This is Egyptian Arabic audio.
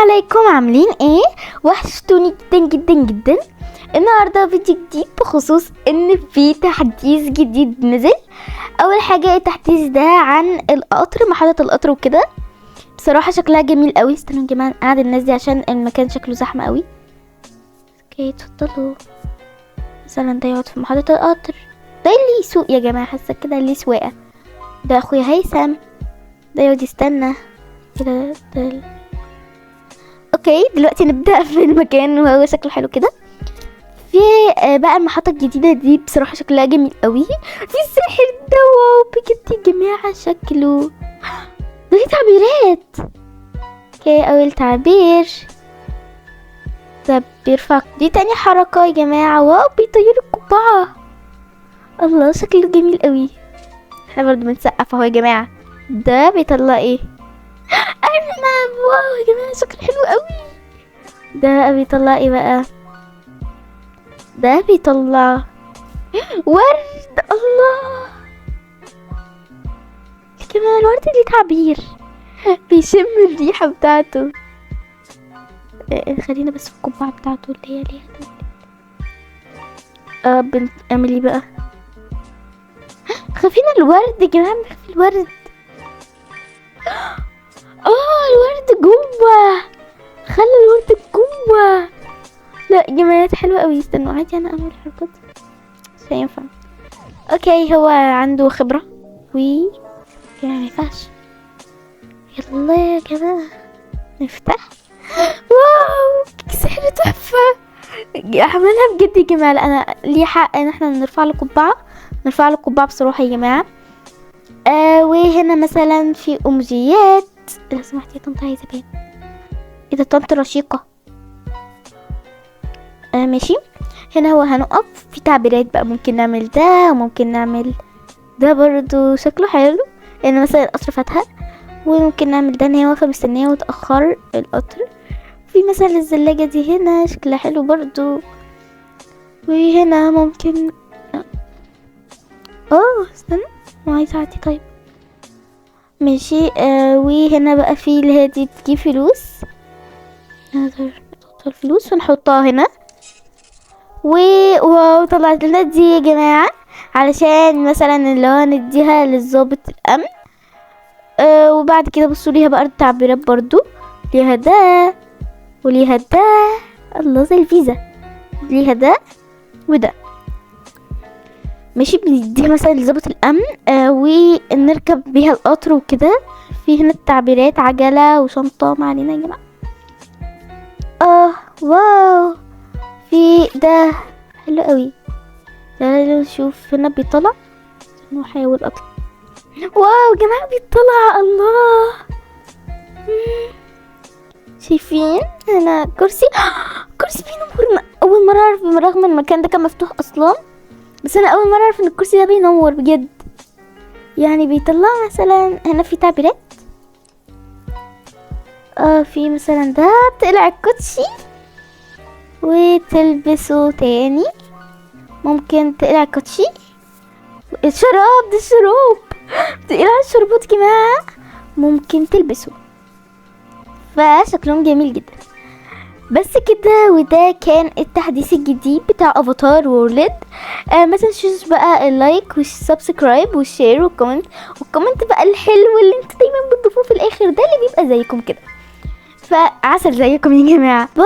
عليكم، عاملين ايه؟ وحشتوني جدا جدا جدا. النهارده فيديو جديد بخصوص ان في تحديث جديد نزل. اول حاجة التحديث ده عن القطر، محطة القطر وكده. بصراحة شكلها جميل قوي. استنوا يا جماعة قاعد الناس دي عشان المكان شكله زحمة قوي. okay اتفضلوا. مثلا ده يقعد في محطة القطر، ده اللي يسوق يا جماعة، حاسه كده اللي سواقة. ده اخويا هيثم، ده يقعد يستنى كده. ده okay دلوقتي نبدأ في المكان وهو شكله حلو كده. في بقى المحطة الجديدة دي بصراحة شكلها جميل قوي. في الساحر ده، wow بجد يا جماعة شكله ده في تعبيرات. okay اول تعبير ده بيرفع، دي تاني حركة يا جماعة. wow بيطير القبعة، الله شكله جميل قوي. احنا برضو بنسقف اهو يا جماعة. ده بيطلع ايه؟ ارنب. wow يا جماعة شكله حلو قوي. ده بيطلع ايه بقى؟ ده بيطلع ورد. الله يا جماعة الورد ليه تعبير، بيشم الريحة بتاعته. خلينا بس في القبعة بتاعته اللي هي ليها ده. بنعمل ايه بقى؟ خفينا الورد يا جماعة، بنخفي الورد. الورد جوه، خلى الورد جوه. لا يا جماعة حلوة قوي. استنوا عادي انا اعمل الحركات دي مش هينفع. okay هو عنده خبرة و يعني ما ينفعش. يلا يا جماعة نفتح. wow سحر تحفة عملها بجد يا جماعة. لا انا ليه حق ان احنا نرفع له قبعة، نرفع له قبعة بصراحة يا جماعة. وهنا مثلا في امجيات. لو سمحتي يا طنط عايزة بان. ايه ده طنط رشيقة. ماشي. هنا هو هنقف في تعبيرات بقى، ممكن نعمل ده وممكن نعمل ده برضو شكله حلو. لان مثلا القطر فاتها، وممكن نعمل ده ان هي واقفة مستنية وتأخر القطر. في مثلا الزلاجة دي هنا شكلها حلو برضو. وهنا ممكن استنى عايزة اعدي. طيب ماشي. وهنا بقى في اللي هي دي بتجيب فلوس، نقدر نحط الفلوس ونحطها هنا. wow طلعت لنا دي يا جماعة علشان مثلا اللي هو نديها للظابط الامن. وبعد كده بصوا ليها بقى التعبيرات برضو، ليها ده وليها ده. الله زي الفيزا، ليها ده وده. ماشي بنديها مثلا لظابط الامن ونركب بيها القطر وكده. في هنا التعبيرات عجلة وشنطة، ما علينا يا جماعة. wow في ده حلو قوي. تعالوا نشوف هنا بيطلع. نحاول اطلع. wow يا جماعة بيطلع. الله شايفين هنا كرسي، كرسي بينور. اول مرة اعرف، برغم ان المكان ده كان مفتوح اصلا، بس انا اول مرة اعرف ان الكرسي ده بينور بجد. يعني بيطلع مثلا هنا في تعبيرات. في مثلا ده بتقلع الكوتشي وتلبسه تاني. ممكن تقلع الكوتشي. الشراب ده الشراب، بتقلع الشربات يا جماعة، ممكن تلبسه. فشكلهم جميل جدا. بس كده، وده كان التحديث الجديد بتاع Avatar World. ما تنسوش بقى اللايك والسبسكرايب والشير والكومنت، والكومنت بقى الحلو اللي انتوا دايما بتضيفوه في الاخر ده اللي بيبقى زيكم كده. فعسل زيكم يا جماعة. bye.